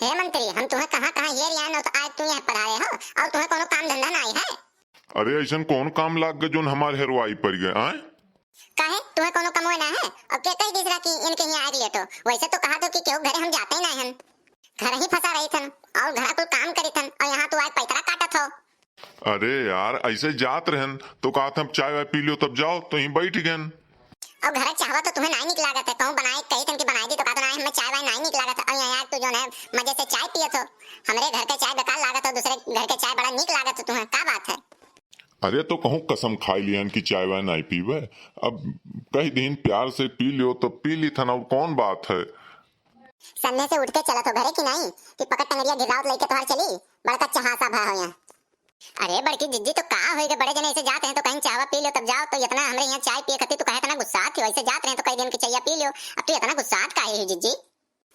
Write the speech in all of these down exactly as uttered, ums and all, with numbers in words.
हे मंत्री, हम तुहें कहाँ कहाँ हेर आएन, तो आज तू यहाँ पधारे हो, और तुहें कोनो काम धंधा नाहीं है? अरे, अइसन कौन काम लाग गए जोन हमार हेरवाई पड़ गए, आय? काहे, तुहें कोनो कमवे ना है? और के कही दिस रहा कि इनके यहाँ आग लेत हो? वैसे तो कहा तो कि केहू घरे हम जाते ही ना हन, घर ही फंसा रही थन, और घरा कुल काम करी थन, और यहाँ तू आग पैतरा काटत हो। अरे यार, ऐसे जात रहन तो कहत हम चाय वाय पी लियो तब जाओ, तो यहीं बैठ गए। और घर चाहवा तो तुम्हें नाई निक लागत है, कहूँ बनाए कही थन कि बनाए दी तो कहत ना, हमें चाय वाय नाई निक लागत है, और यहाँ आग तू जो है मजे से चाय पियत हो, हमरे घर के चाय बेकार लागत हो, दूसरे घर के चाय बड़ा निक लागत हो तुम्हें, का बात है? अरे, तो कहूँ कसम खाई लिहन कि चाय वाय नाई पीबे। अब कह दीन प्यार से पी लियो तो पी ली थन, और कौन बात है? सन्ने से उठ के चलत हो घरे कि नाई, कि पकड़ टंगरिया घिरावत लइके तोहार चली? बड़का चहासा भा हो यहाँ। अरे बड़की जिज्जी, तो का होई गे, बड़े जने ऐसे जात रहे तो कहीं चाहवा पी लो तब जाओ, तो इतना हमरे यहाँ चाय पिए खातिर तू काहे इतना गुस्सात हो? ऐसे जात रहे तो कह दीन कि चैया पी लियो, अब तू इतना गुस्सात काहे हो जिज्जी?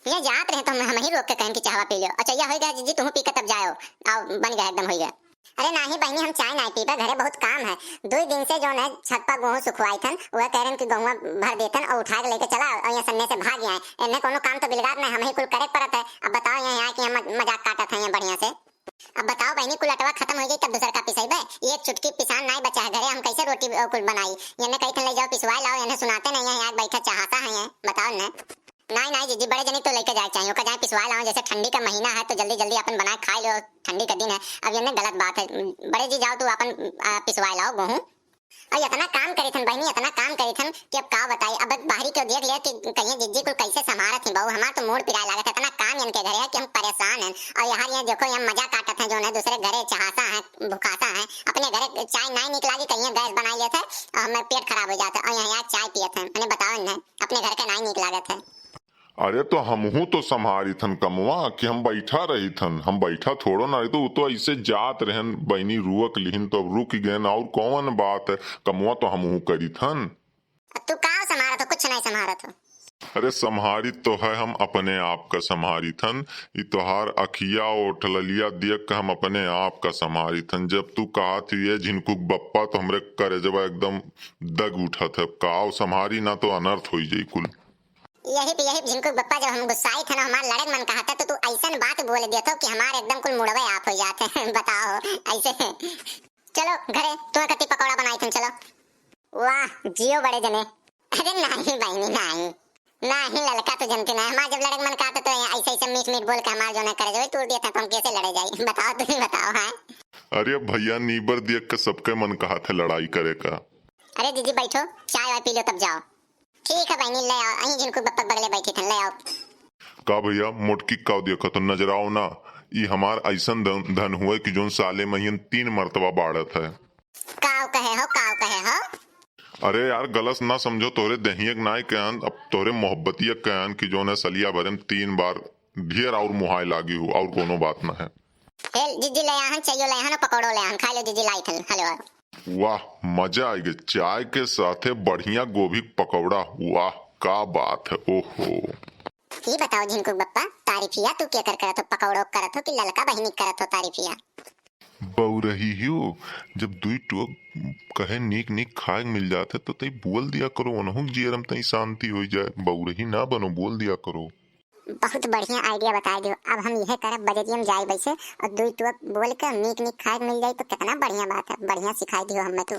ये जात रहे तो हम, हम ही रोक के कहन कि चाहवा पी लियो, और चैया होई गया जिज्जी, तुहू पी के तब जाओ, आओ बन गया एकदम होई गया। अरे नाही बहिनी, हम चाय नाही पीबे, घरे बहुत काम है। दो दिन से जौन है छत पर गेहूं सुखवाई थन, वह कह रहे कि गेहुआ भर देतन और उठा के लेके चला और यहाँ सन्ने से भाग आए। एने कोनो काम तो बिलगात नहीं, हम ही कुल करे पड़त है। अब बताओ यहाँ, यहाँ कि हम मजाक काटत हैं यहाँ बढ़िया से। अब बताओ बहिनी, कुल अटवा खत्म हो जाई तब दूसर का पिसैबे? एक चुटकी पिसान नाई बचा है घरे, हम कैसे रोटी अ, कुल बनाई? एने कही थन ले जाओ पिसवाए लाओ, एने सुनाते नहीं है, यहाँ बैठा चहासा है, बताओ ने। नाई नाई जिज्जी, बड़े जनी तो लेके जाए चाहिए, ओका जाए पिसवाए लाओ, जैसे ठंडी का महीना है तो जल्दी जल्दी अपन बनाए खाए लो, ठंडी का दिन है। अब एने गलत बात है, बड़े जी जाओ तू अपन आ, पिसवाए लाओ गेहूं। और इतना काम करी थन बहिनी, इतना काम करी थन कि अब का बताई। अब बाहरी क्यों देख लिया कि कहिए जिज्जी कुल कैसे संभारत ही बहू, हमार तो मूड पिराए लागत है, इतना काम इनके घरे है कि हम परेशान हैं। और यहाँ ये देखो, यहाँ मजा काटत हैं, जो है दूसरे घरे चहासा है, भुखासा है, अपने घरे चाय नाई निक लागी, कहिए गैस बनाई लेत है और हमें पेट खराब हो जाता है। और यहाँ, यहाँ चाय पियत हैं, मैंने बताओ इन्हें, अपने घर के नाई निक लागत है। अरे तो हमहू तो संभारी थन कमवा कि हम बैठा रही थन, हम बैठा थोड़ो ना रही, तो वो तो ऐसे जात रहन बहिनी रुक लिहिन तो अब रुक गए, और कौन बात है, कमवा तो हमहू करी थन। अब तू का संभारत हो? कुछ नहीं संभारत हो। अरे संभारी तो है, हम अपने आप का संभारी थन। ई तोहार अखिया ओठ ललिया देख के हम अपने आप का संभारी थन। जब तू कहा थी ये झिनकुक बप्पा तो हमरे करेजवा एकदम दग उठत है। काव संभारी ना तो अनर्थ होई जाई कुल। यही पे, यही पे झिनकुक बप्पा, जब हम गुस्साई थे ना, हमार लड़े के मन कहत है, तो तू ऐसन बात बोल देत हो कि हमार एकदम कुल मुड़वे आप हो जात है। बताओ, ऐसे। चलो घरे, तुम्हें कति पकौड़ा बनाई थे, चलो। वाह, जियो बड़े जने। अरे नाही बहिनी, नाही। नाही ललका, तू जनती नाही, हमार जब लड़े के मन कहत है, तो ऐसे, ऐसे मीठ, मीठ बोल के हमार जो ना करे, जो तोड़ दिया था, तो हम कैसे लड़े जाई? बताओ, तुम ही बताओ, हाँ? अरे भैया, नीबर देख के सबके मन कहत है लड़ाई करे का। अरे दीदी, बैठो, चाय वाय पी लो, तब जाओ। ठीक है बहिनी, ले आओ, अहीं झिनकुक बप्पा के बगले बैठी थन, ले आओ। का भैया, मोटकी काव देखत हो, नजर आओ ना, ई हमार ऐसन धन, धन हुए कि जोन साले महियन तीन मर्तबा बाढ़त है। काव कहे हो, काव कहे हो? अरे यार, गलत ना समझो, तोहरे दहियक नाय कहन, अब तोहरे मोहब्बतियक कहन कि जोन है सलिया भरे में तीन बार ढेर और मुहाय लागी हो, और कोनो बात ना है। हेल, जिज्जी ले आहन, चाहियो ले आहन, पकौड़ो ले आहन, खा लो जिज्जी, लाई थल, हेलो। वाह, मजा आइगे। चाय के साथे बढ़िया गोभी के पकौड़ा। वाह, का बात है, ओहो। ई बताओ झिनकुक बप्पा, तारीफिया तू केकर करत हो, पकौड़ो करत हो कि ललका बहिनी करत हो तारीफिया? बउरही हो, जब दुई टोक कहे नीक नीक खाए के मिल जात है, तो तई बोल दिया करो, ओनहु के जियरम तई शांति होई जाए। बउरही ना बनो, बोल दिया करो। बहुत बढ़िया idea बताए दियो। अब हम यह करब, बजरिया में जाई बैसे और दुई टोक बोल के नीक नीक खाए के मिल जाई तो कितना बढ़िया बात है, बढ़िया सिखाई दियो हमें तू।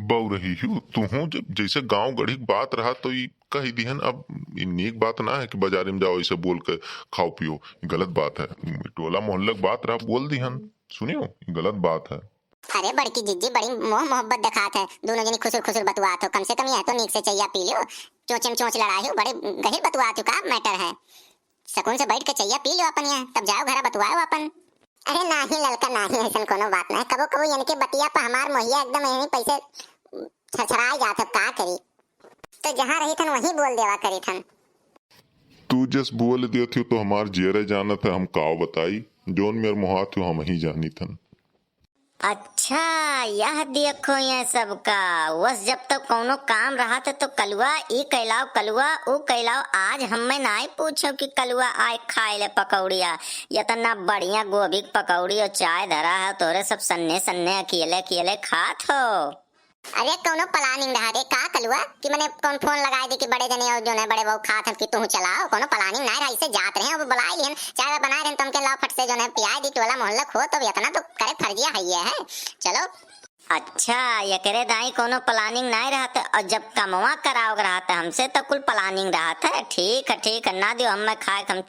बउरही हो, तुहूँ जब जैसे गाँव गढ़ी के बात रहा तो ई कह दिहन, अब ई नीक बात ना है कि बाजारे में जाओ ऐसे बोल के खाओ पियो, ई गलत बात है। टोला मोहल्ला के बात रहा बोल दिहन, सुनियो, ई गलत बात है। अरे बड़की जिज्जी बड़ी मोह मोहब्बत दिखात है, दोनों जनी खुसुर खुसुर बतुआत हो, कम से कम यह तो नीक से चैया पी लियो, चोचे में चोच लड़ाए हो, बड़े गहिर बतुआत हो, का matter है? सुकून से बैठ के चैया पी लियो अपन यहाँ, तब जाओ घरा बतुआओ अपन। अरे नाही ललका नाही, ऐसन कोनो बात ना है, कबो कबो इनके बतिया पर हमार मोहिया एकदम यहीं पैसे छरछराए जात है, का करी? तो जहाँ रही थन वहीं बोल देवा करी थन। तू जस बोल दियो थी तो हमार जियरे जानत है, हम काव बताई, जोन मेर मोहात हो हम ही जानी थन। अच्छा, यह देखो ये सबका, वस जब तक कौनो काम रहत है तो कलुआ ई कैलाओ, कलुआ ऊ कैलाओ। आज हमें नाई पूछो कि कलुआ आए खाए ले पकौड़िया। इतना बढ़िया गोभी के पकौड़ी और चाय धरा है, तोरे सब सन्ने सन्ने अकेले अकेले खात हो। अरे कौनो प्लानिंग रहा रे का कलुआ, कि मने कौन फोन लगाए दे कि बड़े जने और जौन है बड़े बहू खात हैं कि तू चलाओ, कौनो प्लानिंग ना रहा, इसे जात रहे, अब बुलाए लिहन, चाय वाय बनाए रहे, तुमके लाओ फट से जौन है पियाए दी, टोला मोहल्ला खो, तो इतना तो करे फर्जिया है ये है। चलो। अच्छा, एकरे दाई कौनो प्लानिंग नाई रहत, और जब कमवा करावक रहत हमसे तो कुल प्लानिंग रहत है। ठीक है, ठीक है, ना दियो हमें खाए, हम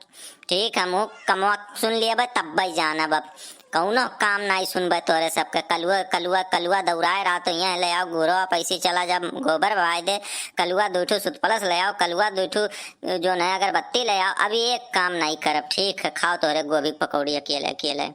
ठीक है, हम कमवा सुन लियबे तब्बे जानब। अब कौनो काम नाई सुनबे तोरे सबके। कलुआ कलुआ कलुआ दौड़ाए रहत, यहाँ ले आओ गोरो, आप ऐसे चला जा गोबर बहाए दे, कलुआ दो ठो सुतपलस ले आओ, कलुआ दो ठो जौन है अगरबत्ती ले आओ। अब एक काम नाई करब, ठीक है, खाओ तोरे गोभी पकौड़ी अकेले अकेले।